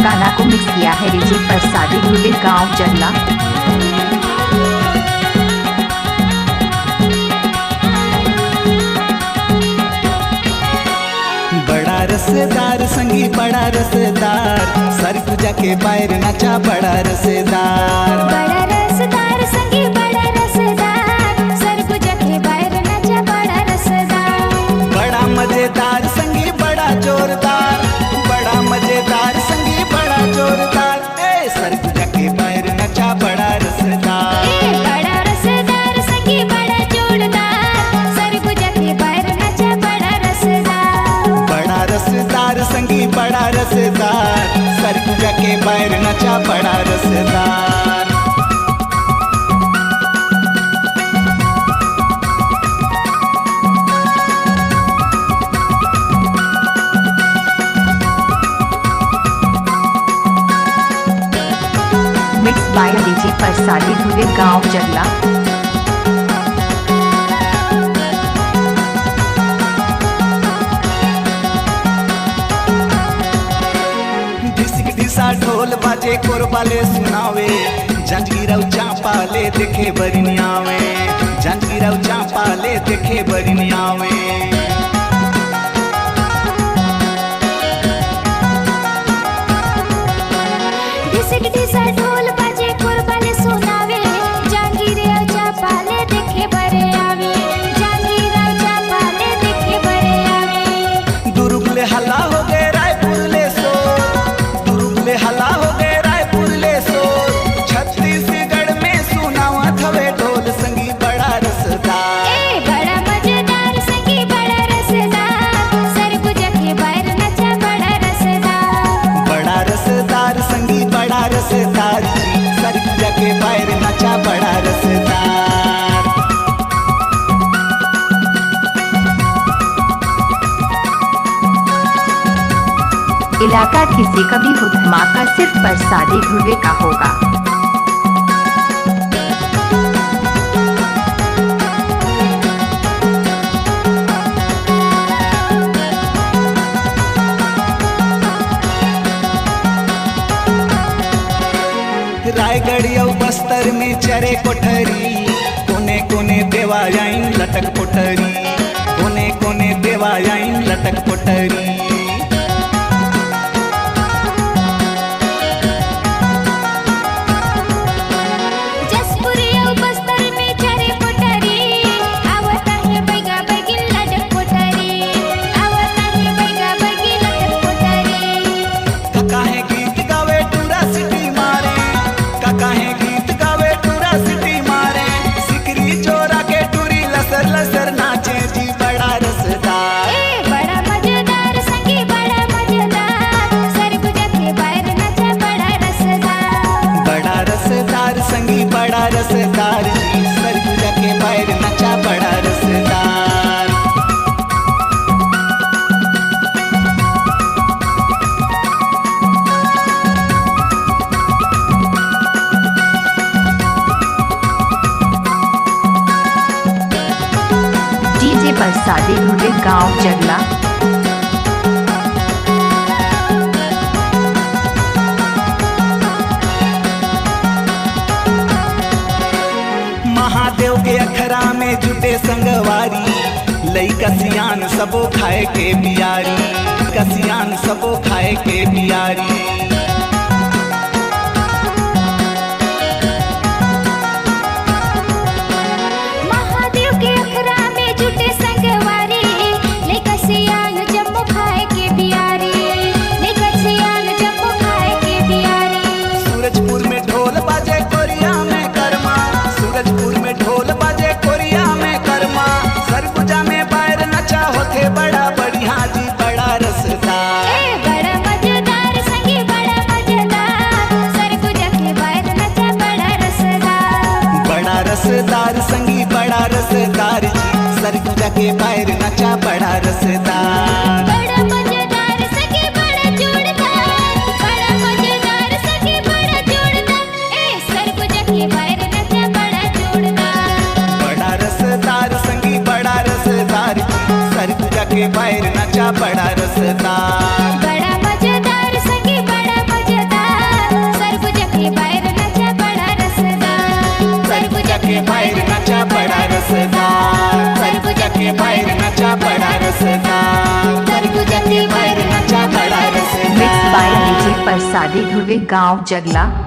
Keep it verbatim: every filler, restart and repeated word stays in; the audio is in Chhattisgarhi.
गाना को मिक्स किया है डीजे प्रसादी गुरुदेव गांव जगला। बड़ा रसदार संगी बड़ा रसदार, सरगुजा के बायर नाचा बड़ा रसदार। बड़ा रसदार संगी बड़ा रसदार, सरगुजा के बायर नाचा बड़ा रसदार। बड़ा मजेदार संगी बड़ा जोरदार, बड़ा मजेदार संगी बड़ा जोरदार। ए सरगुजा के बायर नाचा बड़ा रसदार। ए बड़ा रसदार संगी बड़ा जोरदार, सरगुजा के बायर नाचा बड़ा रसदार। बड़ा रसदार संगी बड़ा रसदार, सरगुजा के बायर नाचा बड़ा रसदार। मिक्स बाय डीजे प्रसादी गुरुदेव गांव जगला। ढिसिक ढिसा ढोल बाजे कोरबा ले सुनावे, जांजगीर अउ चांपा ले देखे बर नी आवे, जांजगीर अउ चांपा ले देखे बर नी आवे। ढिसिक ढिसा ढोल बाजे कोरबा ले सुनावे, जांजगीर अउ चांपा ले देखे बर आवे, जांजगीर अउ चांपा ले देखे बर आवे। दुरुग ले हल्ला हो गे रायपुर ले सोर, दुरुग ले हल्ला हो गे रायपुर ले सोर। छत्तीसगढ़ में सुनावत हवे ढोल संगी बड़ा रसदार। ए बड़ा मजेदार संगी बड़ा रसदार, सरगुजा के बायर नाचा बड़ा रसदार। बड़ा रसदार संगी बड़ा रसदार जी, सरगुजा के बायर नाचा बड़ा रसदार। इलाका किसी का भी हो धमाका सिर्फ बरसाती धुए का होगा। रायगढ़ अउ बस्तर में चरे कोठरी, कोने कोने देवायाइन लटक कोठरी, कोने कोने देवायाइन लटक कोठरी। जशपुर अउ बस्तर में चरे कोठरी, आवत हे बैगा बैगिन लटक कोठरी, आवत हे बैगा बैगिन लटक कोठरी। काहे गीत गावे टूरा सिटी मारे, काहे गीत गावे टूरा सिटी मारे, सिकरी चोरा के टूरी लसर लसर नाचे जी बड़ा रसदार। ए बड़ा मजेदार संगी बड़ा मजेदार, सरगुजा के बायर नाचा बड़ा रसदार। बड़ा रसदार संगी बड़ा रसदार जी, सरगुजा के बायर नाचा बड़ा रसदार। डीजे प्रसादी गुरुदेव गांव जगला। महादेव के अखरा में जुटे संगवारी, लइका सियान सबो खाए के बियारी, लइका सियान सबो खाए के बियारी। महादेव के अखरा में जुटे संगवारी, लइका सियान जम्मो खाए के बियारी, लइका सियान जम्मो खाए के बियारी। सूरजपुर में ढोल बाजे कोरिया में करमा, सूरजपुर में ढोल बाजे कोरिया में करमा, सरगुजा में बायर नचा होथे बड़ा बढ़िया जी, बड़ा रसदार। ए बड़ा मजेदार संगी बड़ा मजेदार, सरगुजा के बायर नचा बड़ा रसदार। बड़ा रसदार संगी बड़ा रसदार जी, सरगुजा के बायर नचा बड़ा रसदार। बड़ा मजेदार संगी बड़ा जोरदार, बड़ा मजेदार संगी बड़ा जोरदार। ए सरगुजा के बायर नचा बड़ा जोरदार। बड़ा रसदार संगी बड़ा रसदार जी, सरगुजा के बायर नचा बड़ा रसदार। बड़ा मजेदार संगी बड़ा मजेदार। शादी धुवे गांव जगला,